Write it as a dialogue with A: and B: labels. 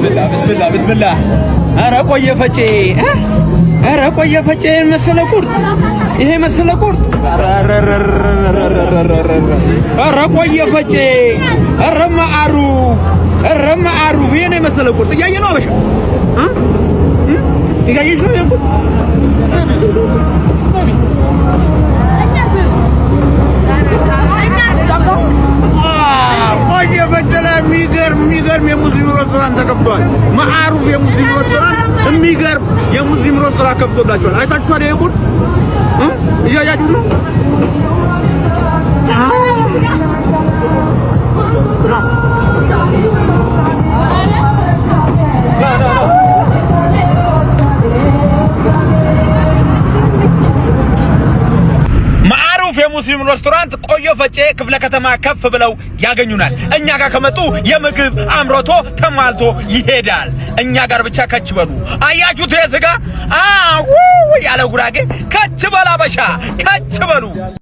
A: ብስሚላ ብስሚላ ብስሚላ። ኧረ ቆየ ፈጬ፣ ኧረ ቆየ ፈጬ መሰለ ቁርጥ፣ ይሄ መሰለ ቁርጥ። ኧረ ቆየ ፈጬ፣ ኧረ ማዕሩፍ፣ ኧረ ማዕሩፍ፣ ይሄን የመሰለ ቁርጥ እያየ ነው አበሻ፣ እያየሽ ነው ይሄን ቁርጥ። ቆየ ፈጬ ላይ የሚገርም የሚገርም የሙስሊም ሬስቶራንት ተከፍቷል። ማዕሩፍ የሙስሊም ሬስቶራንት የሚገርም የሙስሊም ሬስቶራንት ከፍቶላችኋል። አይታችኋል? ይሄ ቁርጥ እያያችሁ ነው። ማዕሩፍ የሙስሊም ሬስቶራንት ቆዮ ፈጬ ክፍለ ከተማ ከፍ ብለው ያገኙናል። እኛ ጋር ከመጡ የምግብ አምሮቶ ተሟልቶ ይሄዳል። እኛ ጋር ብቻ ከች በሉ። አያችሁት? የስጋ አው ያለ ጉራጌ ከች በል አበሻ ከች በሉ።